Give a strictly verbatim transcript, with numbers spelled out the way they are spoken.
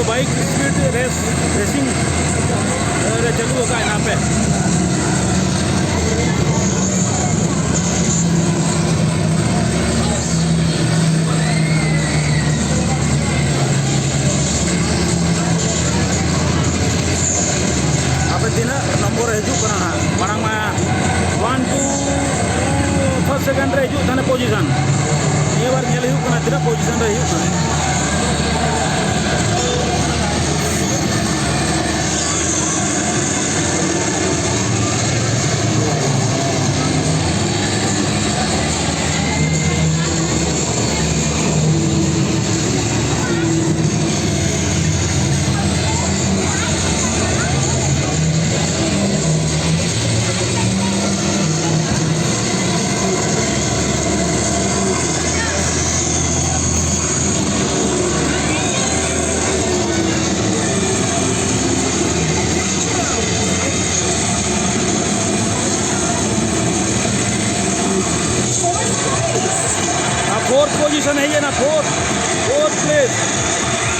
Bike speed race, racing ᱨᱮ ᱪᱟᱹᱞᱩ ᱟᱠᱟᱫ ᱦᱮᱱᱟᱜ ᱯᱮ᱾ ᱟᱯᱮ ᱛᱤᱱᱟᱹᱜ ᱱᱚᱢᱵᱚᱨ ᱨᱮ ᱦᱤᱡᱩᱜ ᱠᱟᱱᱟ ᱦᱟᱸᱜ? ᱢᱟᱲᱟᱝ ᱢᱟ ᱚᱣᱟᱱ ᱴᱩ ᱯᱷᱟᱥᱴ ᱥᱮᱠᱮᱱᱰ ᱨᱮ ᱦᱤᱡᱩᱜ ᱛᱟᱦᱮᱱᱟ ᱯᱚᱡᱤᱥᱚᱱ᱾ ᱱᱤᱭᱟᱹ ᱵᱟᱨ ᱧᱮᱞ ᱦᱩᱭᱩᱜ ᱠᱟᱱᱟ ᱛᱤᱱᱟᱹᱜ ᱯᱚᱡᱤᱥᱚᱱ ᱨᱮ ᱦᱤᱡᱩᱜ ᱠᱟᱱᱟ᱾ ᱯᱷᱳᱨᱛᱷ ᱯᱚᱡᱤᱥᱚᱱ ᱦᱮᱡ ᱮᱱᱟ, ᱯᱷᱳᱨᱛᱷ, ᱯᱷᱳᱨᱛᱷ ᱯᱞᱮᱥ᱾